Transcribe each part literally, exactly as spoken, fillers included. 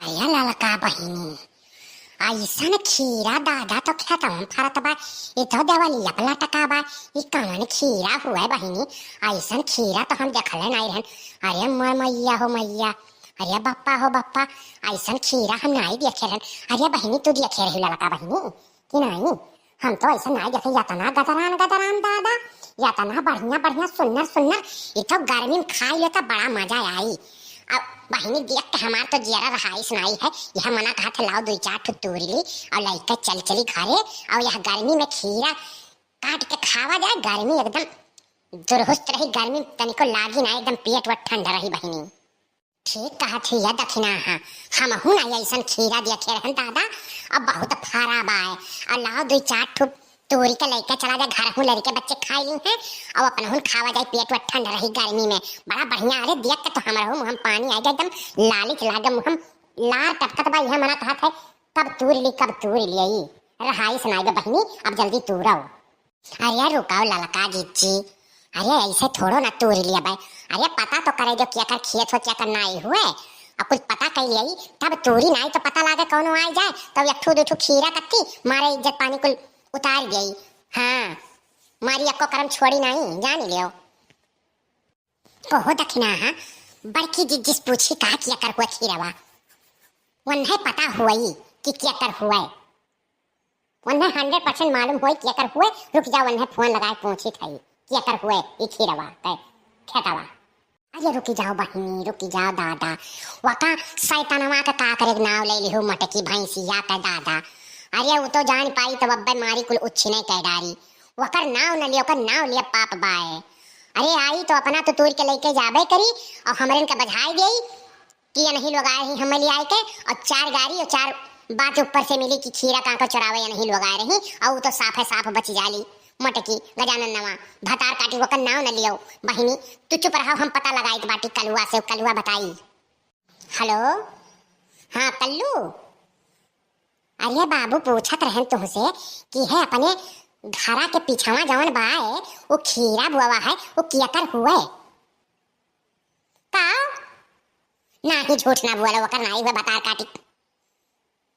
अरे ललका बहिनी, अइसन खीरा दादा तो खेतवा में फरत बा, ई तो देवलिया पे लटका बा, ई कवन खीरा हुए बहिनी? अइसन खीरा तो हम देखले नाई रहन। अरे मोर मैया हो मैया, अरे बप्पा हो बप्पा, अइसन खीरा हम नाई देखे रहन। अरे बहिनी, तू देखे रही ललका बहिनी कि नाई? हम तो अइसन नाई देखे, यतना गदरान गदरान दादा, यतना बढ़िया बढ़िया सुन्नर सुन्नर, ई तो गर्मी में खाई ले तो बड़ा मजा आई। अब बहिनी देख के हमार तो जियरा रहाइस नाई है, यह मना कहत है लाओ दुई चार ठो तूरी ली और लइके चल चली घरे, और यह गर्मी में खीरा काट के खावा जाए, गर्मी एकदम दुरुस्त रही, गर्मी तनिको लागी ना, एकदम पेट वट ठंडा रही बहिनी। ठीक कहत हिया दखिनाहा, हमहू ना अइसन खीरा देखे रहन दादा, अब बहुत फरा बाए, और लाओ दुई चार ठो तोरी के लइके चला जाए, घरहू लड़के बच्चे खाई ली हैं, और अपनहू खावा जाए, पेट वट ठंड रही गर्मी में, बड़ा बढ़िया। अरे देख के तो हमरहू मुँह में पानी आ गया, एकदम लालिच लागे, मुँह में लार टपकत बा, यह मना कहत है कब तूर ली, कब तूर ली। रहाइस नाई बहिनी, अब जल्दी तूरव। अरे रुकाओ ललका जिज्जी, अरे अइसे थोड़ो ना तूर लिया बाय। अरे पता तो करे दो केकर खेत हो, केकर नाई हुए, और कुछ पता कई लिया, तब तूरी, नाई तो पता लागे कौनो आइ जाए, तब एक ठो दू ठो खीरा कत्ती मारे इज्जत पानी कुल उतार गई। हाँ, मारी अक्को करम छोड़ी नाई, जान लियो। कहो दखिनाहा, बड़की जिज्जी से पूछी का केकर हुए खीरवा, वन्हे पता हुई कि केकर हुए। वन्हे हंड्रेड परसेंट मालूम होई केकर हुए। रुक जा, वन्हे फोन लगाए पूछी थई केकर हुए ई खीरवा के खेतवा। अरे रुकी जाओ बहिनी, रुकी जाओ दादा, वका शैतानवा के का करे के नाव ले लिहो, मटकी भैंसिया के दादा। अरे उ तो जान पाई तब अब्बे मारी कुल उच्छिने के डारी। वकर नाव न लियो, ओकर नाव लिया पाप बाए। अरे आई तो अपना तो तूर के लेके जाबे करी और हमरेन के बझाई देई कि ये नहीं लोग आए ही हमें ले आए के, और चार गारी और चार बात ऊपर से मिली कि खीरा कांकर चोरावे ये नहीं लोग आए रही, और उ तो साफे साफ बची जाली। मटकी गजानन नवा भतार काटी वकर नाव न लियो। बहिनी, तू चुप रहो, हम पता लगाइत बाटी कलुआ से, कलुआ बताई। हेलो, हाँ कल्लू, अरे बाबू पूछत रहन तुहसे कि है अपने घरा के पिछवा जवन बा है, वो खीरा बोवा है, वो केकर हुए? का? नाही झूठ ना बोलो, ओकर नाई हुए भतार काटी।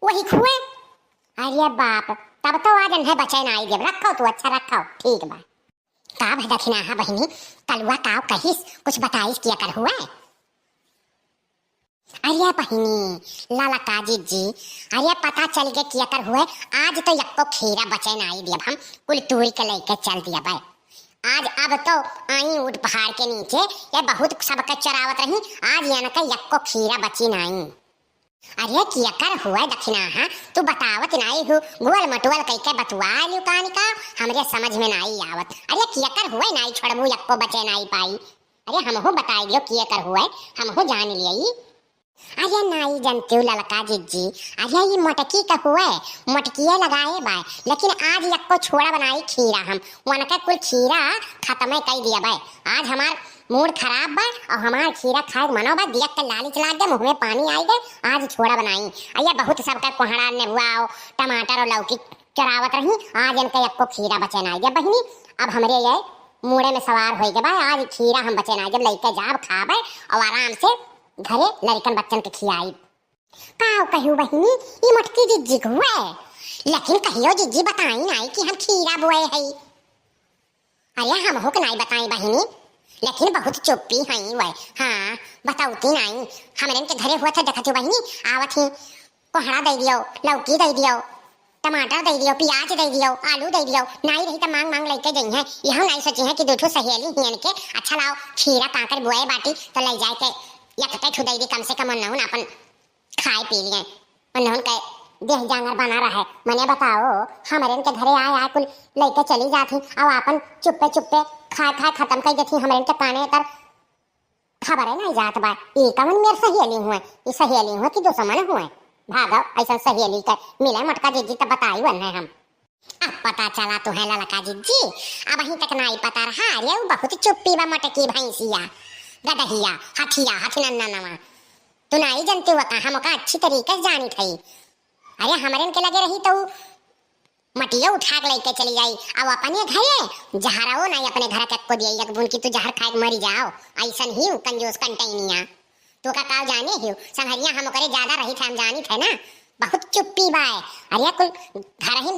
वही खुए। अरे बाप, तब तो आज अन्हे बचे नाई देब। रखो तू, अच्छा रखो, ठीक बा। का भा दखिनाहा बहिनी, कलुआ काव कहिस, कुछ बताइस केकर हुए? अरे बहिनी, ललका जिज्जी, अरे पता चल गए केकर हुए। आज तो यक्को खीरा बचे नाई देब हम, कुल तूरी के लेके चल दिया बे। आज अब तो आई ऊँट पहाड़ के नीचे, ये बहुत सबके चरावत रही, आज यनके यक्को खीरा बची नाई। अरे केकर हुए दखिनाहा, तू बतावत नाई हु, गुअल मटुअल कइके बतुआ लियो कानी का, हमरे समझ में नाई आवत। अरे केकर हुए नाई छोड़बू, यक्को बचे नाई पाई। अरे हमहू बताई दियो केकर हुए, हमहू जान लियई। अरे नाई जनतिउ ललका जिज्जी, अरे ई मोटकी का हुए, मोटकिए लगाए बाय, लेकिन आज यक्को छोड़ा बनाई खीरा हम, वनके कुल खीरा खतमे कई दिया बाय। आज हमार मूड खराब बा और हमार खीरा खाए के मनो बा, दिया के लालिच लाग गए, मुँह में पानी आई गए, आज छोड़ा बनाई। अरे बहुत सबका कोहड़ा, नेबुआ और टमाटर और लौकी चरावत रही, आज इनके यक्को खीरा बचे ना आई गए बहिनी। अब हमरे ये मूड़े में सवार होई गए बा, आज खीरा हम बचे ना आई, जब लइके जाब खाबे और आराम से घरे लड़िकन बच्चन के खियाई। काव कहियो बहिनी, ई मोटकी जिज्जी के हुए, लेकिन कहियो जिज्जी बताई नाई कि हम खीरा बोए हई। अरे हमहू के नाई बताई बहिनी, लेकिन बहुत चुप्पी हई वै। हाँ, बतौती नाई। हमरेन के घरे हुआ था, देखत हो बहिनी, आवत ही कोहड़ा दे दियो, लौकी दे दियो, टमाटर दे दियो, प्याज दे दियो, आलू दे दियो। नाई रही त मांग मांग लेके जइहैं। यहू नाई सोचिहैं कि दू ठो सहेली हियन के, अच्छा लाओ खीरा कांकर बोए बाटी त ले जाए के एक ठो दे दी, कम से कम उन्नहुन अपन खाए पी लिए, उन्नहुन के देह जांगर बना रहे। मने बताओ, हमरेन के घरे आए आए कुल लेके चली जात ही, अब आपन चुप्पे चुप्पे खाए खाए खत्म कर देती। हमरेन के काने तर खबरे नहीं जात बा, ई कवन मेर सहेली हुए, ई सहेली हुए कि दुश्मन हुए? भागो, ऐसन सहेली के मिले मोटका जिज्जी त बताई वन्हे हम। अब पता चला तुहे ललका जिज्जी, अबहीं तक नाई पता रहा। अरे उ बहुत चुप्पी बा मोटकी भैंसिया, गदहिया, हथिया, हथिनन्ना नवा। तू नाई जनती हुआ का, हम ओका अच्छी तरीके से जानी थई। अरे हमरेन के लगे रही तो उ मटियो उठा के लेके चली जाई, अब अपने घरे जहरवो नाई अपने घर के को दिया, एक बूंद की तू जहर खाए के मरी जाओ। ऐसन ही उ कंजूस कंटैनिया। तू का काव जाने हियो, संघरिया हम ओकरे ज्यादा रहित है, हम जानित है ना। बहुत चुप्पी बाय। अरे कुल घरहिन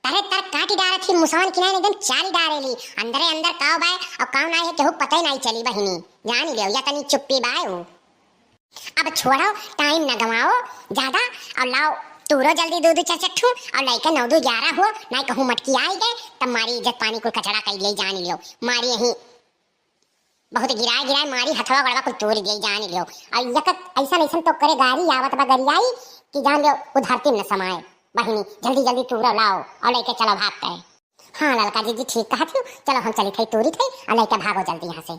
तरे तर काटी डारत ही, मुसवन किनारे एकदम चारी डारेली, अंदरे अंदर काव बाय और काव नाई है केहू पता ही नाई चली बहिनी। जानी लियो, या तनी चुप्पी बाय उ। अब छोड़ो, टाइम न गवाओ ज्यादा, और लाओ तूरो जल्दी दो दो चार चार ठू, और लइके नौ दो ग्यारह हो, नाई कहूँ मटकी आई गए, तब मारी इज्जत पानी कुल कचड़ा कई ले जानी लियो। मारी यही बहुत गिराए गिराए मारी हथवा गोड़वा कुल तूर दिए जानी लियो। और यक ऐसन ऐसन तो करे गारी आवत बा गरियाई कि जान लियो उ धरती में न समाए। बहिनी जल्दी जल्दी तूरो लाओ और लइके चलो भाग के। हाँ ललका जिज्जी ठीक कहत हियो, चलो हम चली थई तूरी थई और लइके भागो जल्दी यहाँ से।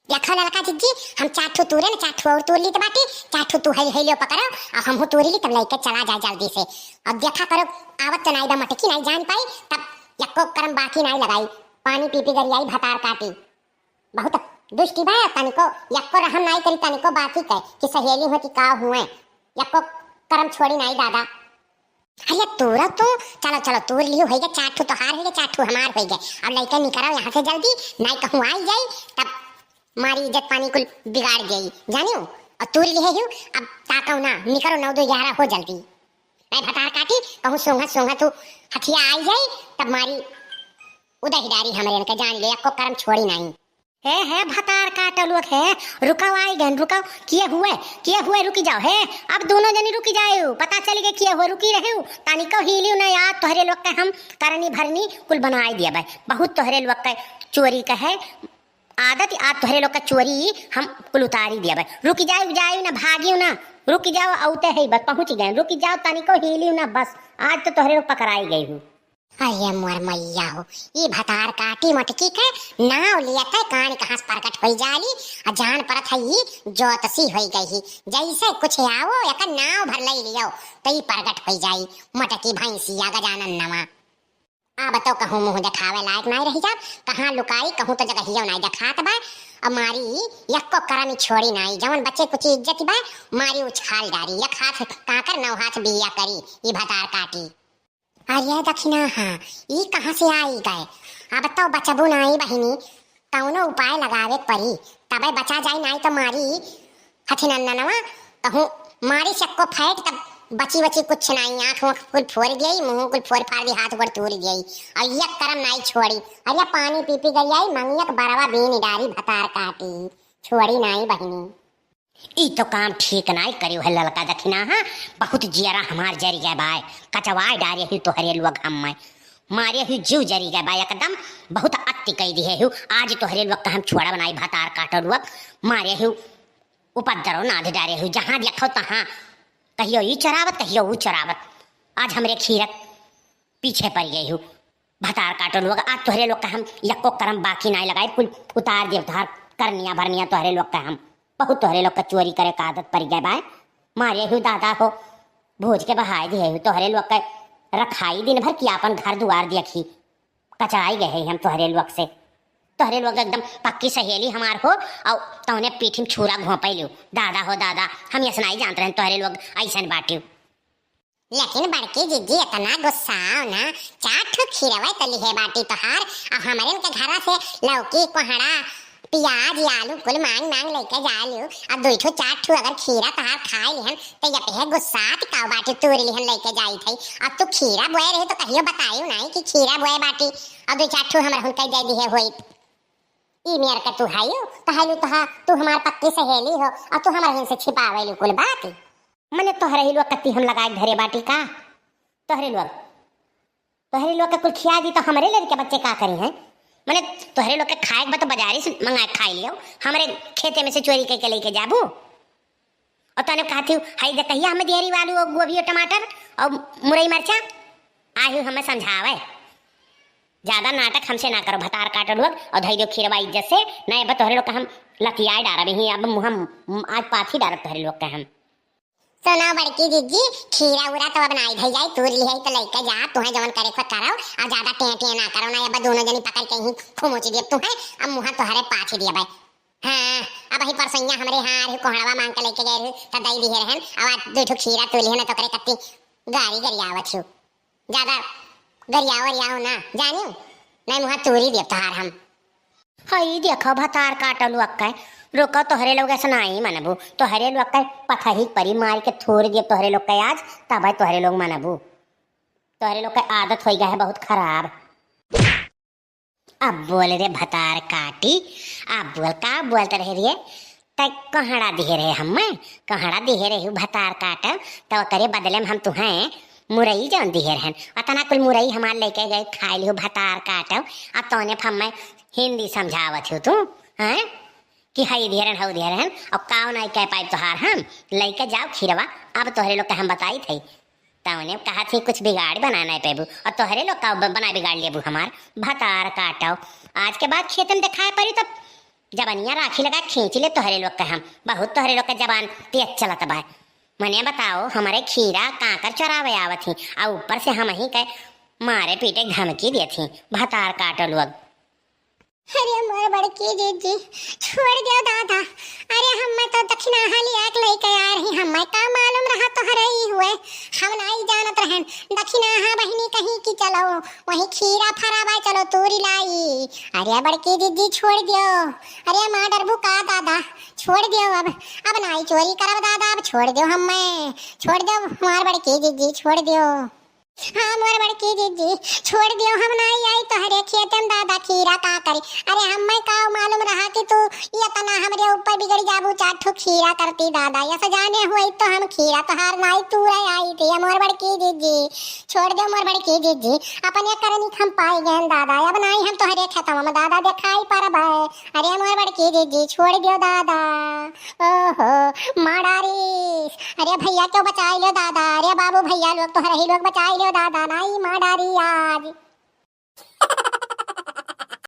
देखो ललका जिज्जी, हम चार ठो तूरे न चार ठो और तूर लीत बाटी, चार ठो तू है, है लियो पकड़ो, अब हमहू तूरी ली तब लइके चला जाए जल्दी से। अब देखा करो आवत तो नाई बा मटकी नाई जान पाई, तब यक्को करम बाकी नाई लगाई, पानी पी पी गरियाई भतार काटी। बहुत दुष्टी बा, तनिको यक्को रहम नाई करी, तनिको बाकी कहे कि सहेली होती का हुए, यक्को करम छोड़ी नाई दादा। अरे तूरा तू, चलो चलो तूर लियो, होइगे चार ठो तोहार होइगे, चार ठो हमार होइगे। अब लइके निकरो यहाँ से जल्दी, नाई कहूँ आई जाई, तब मारी इज्जत पानी कुल बिगाड़ जाई, जानियो। और तूर लिहे हियो, अब ताकव ना, निकरो नौ दो ग्यारह हो जल्दी। नाई भतार काटी, कहूँ सोंघा सोंघा तू हथिया आई जाई, तब मारी उदही डारी हमरे इनके जान ले, अक्को करम छोड़ी नाई। हे, हे, भतार काटो लोग, हे, रुकाओ, आई गन, रुकाओ, किए हुए, किए हुए, रुकी जाओ, हे, अब दोनों जनी रुकी जाओ, पता चली गए किए हुए, रुकी रहे, तानी को हीलियो ना यार, तोहरे लोग के हम करनी भरनी कुल बनाई दिया भाई, बहुत तोहरे लोग के चोरी का है आदत, आज तोहरे लोग का चोरी हम कुल उतारी दिया भाई, रुकी जाओ, जाओ ना, भागियो ना, रुकी जाओ, औते है बस, पहुँच गए, रुकी जाओ, तानी को हीलियो ना, बस, आज तो तोहरे लोग पकड़ाई गई हूँ। अरे मोर मैया हो, ई भतार काटी मटकी के नाव लियत है, कान कहाँ से प्रकट होई जाली, आ जान परत है ई ज्योतिषी होई गई ही। जैसे कुछ आवो, एकर नाव भर लई लियो, तो ई प्रकट होई जाई। मटकी भैंसिया गजानन नवा। अब तो कहूँ मुँह देखावे लायक नाई रही जाब, कहाँ लुकाई, कहूँ तो जगहियो नाई देखात बा। अब मारी यक्को करम ई छोड़ी नाई, जवन बचे कुछ इज्जत बा, मारी उछाल डारी, एक हाथ काकर नौ हाथ बिया करी, ई भतार काटी। अरे दखिना, हाँ, ई कहाँ से आई गए? अब तो बचबू नाई बहिनी, कौनो उपाय लगावे परी, तबे बचा जाई, नाई तो मारी हथिनंदनवा, कहूँ मारी सक्को फैट, तब बची बची कुछ नाई, आँख वाँख कुल फोड़ दियई, मुँह कुल फोड़ फाड़ दी, हाथ गोड़ तोड़ दियई, और ये करम नाई छोड़ी। अरे पानी पी पी गरियाई, मंगियक बरवा बीन डारी भतार काटी, छोड़ी नाई बहिनी। ई तो काम ठीक नाई करियो है ललका दखिना, हाँ? बहुत जियरा हमार जरि गए बाय, कचवाए डारे ही तोहरे लोग हम मैं। मारे ही जीव जरि गए बाय एकदम, बहुत अति कई दिहे हु। आज तोहरे लोग का हम छोड़ा बनाई भतार काटो लोग, मारे ही उपद्रव नाध डारे हु, जहाँ देखो तहाँ कहियो ई चरावत, कहियो ऊ चरावत। आज हमरे खीरक पीछे पड़ गई हु। भतार काटो लोग, आज तोहरे लोग का हम यक्को करम बाकी नाई लगाई, कुल उतार देव तोहार करनिया भरनिया तोहरे लोग का हम। बहुत तोहरे लोग का चोरी करे का आदत पड़ गए बाय। मारे हु दादा हो, भोज के बहाए दिए हु तोहरे लोग का। रखाई दिन भर की आपन घर दुआर देखी, कचराई गए है हम तोहरे लोग से। तोहरे लोग एकदम पक्की सहेली हमार हो, और तौने पीठ में छुरा घोंपे लियो। दादा हो दादा, हम यस नाई जानत रहन तोहरे लोग ऐसन बाटियो। लेकिन बड़की जिज्जी, इतना गुस्साओ ना, चार ठो खीरवे तो लिहे बाटी तोहार, अब हमरे इनके घरा से लौकी, कोहड़ा, प्याज, आलू कुल मांग मांग लेके जा लियो। अब दुई ठो चार ठो अगर खीरा तोहार खाए लिहन, तो ये पे गुस्सात का बाटी तूर लिहन लेके जाई थे। अब तू खीरा बोए रहे तो कहियो बतायो नहीं कि खीरा बोए बाटी, अब दुई चार ठो हमरा हुन कह दे दिहे होई। ई मेर के तू हायो, तो हायो तो हा, तू हमार पक्की सहेली हो, और तू हमरा हिन से छिपावे लू कुल बात। मने तोहरे ही लोग कत्ती हम लगाए धरे बाटी का? तोहरे लोग, तोहरे लोग के कुल खिया दी तो हमरे लड़के बच्चे का करी हैं? मने तोहरे लोग के खाए के बा तो बाजारी से मंगा के खाई लियो, हमरे खेते में से चोरी करके लेके जाबू? और तने कहती हूँ, हाय दे कहिया हमें दिहरी वालू और गोभी और टमाटर और मुरई मरचा, आही हमें समझावे। ज्यादा नाटक हमसे ना करो, भतार काटो लोग, और धई दो खीरवा इज्जत से, नहीं अब तोहरे लोग का हम लतियाए डारब ही, अब मुँह हम आज पाथी डारब तोहरे लोग का हम। सुना बड़की जिज्जी, खीरा उरा तो अब नाई धई जाई, तूर लिहे तो लइके जा, तुहे जवन करे को करो, और ज्यादा टें टें ना करो, ना अब दोनों जनी पकड़ के ही खुमोची दियब तुहे, अब मुँह तोहरे पाथी दियब। हाँ, अब ही परसैया हमरे यहाँ रही कोहड़वा मांग के लेके गए रही, तो दई दिहे रहन, अब आज दो ठो खीरा तूर लिहे ना तो करे कत्ती गारी गरियावत हो। ज्यादा गरियाओ रियाओ ना, जानियो, नहीं मुँह तूरी दियब तोहार हम। हई देखो भतार काटल वक्कै, रुको तोहरे लोग ऐसा नाहीं मनबू, तोहरे लोग के पथही परी मार के थोर दिए तोहरे लोग के आज, तब तोहरे लोग मनबू, तोहरे लोग के आदत होइ गै है बहुत खराब। अब बोल रे भतार काटी, अब बोल का बोलत रहे रे, तै कहड़ा दिहे रहे हम्मै, कहड़ा दिहे रहे भतार काटब, तो ओकरे बदले में हम तुहैं मुरई जौन दिहे रहन, अतना कुल मुरई हमार लइके गए खाइ लिहू भतार काटब, आ तौने फम्मै हिंदी समझावत हो तू, हैं? कि हई दिहे रहन, हऊ दिहे रहन, अब काव नाहीं कह पाइब तोहार हम, लइके जाओ खीरवा, अब तोहरे लोग के हम बताइत हई। तौने कहत ही कुछ बिगाड़ बना नाहीं पैबू, और तोहरे लोग का ब-, बना बिगाड़ लेबू हमार, भतार काटब। आज के बाद खेत में देखाए पड़ी तो जबनिया राखी लगा खींच ले तोहरे लोग के हम, बहुत तोहरे लोग के जबान तेज चलत बा। मने बताओ, हमरे खीरा कांकर चोरावे आवत ही, आ ऊपर से हमहीं के मारे पीटे के धमकी देत ही, भतार काटो लोग। अरे मोर बड़की जीजी, छोड़ दियो दादा। अरे हम्मै तो दखिनाहा लिया के लइके आ रही, हम्मै का मालूम रहा तोहरे ही हुए, हम नाहीं जानत रहन। दखिनाहा बहिनी कहीं कि चलो वहीं खीरा फरा बा, चलो तूरी लाई। अरे बड़की जीजी छोड़ दियो। अरे माँ डरबू का दादा, छोड़ दियो अब, अब नाहीं चोरी करब दादा, अब छोड़ दियो हम्मै, छोड़ दियो हमार बड़की जीजी, छोड़ दियो। हाँ मोर बड़की जीजी, छोड़ दियो, हम नाहीं आई तोहरे खेत में दादा, खीरा का करी। अरे हम्मै का मालूम रहा कि तू इतना हमरे ऊपर बिगड़ जाबू, चार ठो खीरा करती दादा, ऐसा जाने हुई तो हम खीरा तोहार नाहीं तूरे आई थी, मोर बड़की जीजी। छोड़ दे मोर बड़की जीजी, अपने करनी हम पाई गए दादा, अब नाहीं हम तोहरे खेतवा में दादा देखाई परब। अरे मोर बड़की जीजी, छोड़ दियो दादा। ओहो, माँ डारी। अरे भैया क्यों बचाई लियो दादा, अरे बाबू भैया लोग तोहरे ही लोग बचाई लियो दादा, नाहीं माँ डारी आज।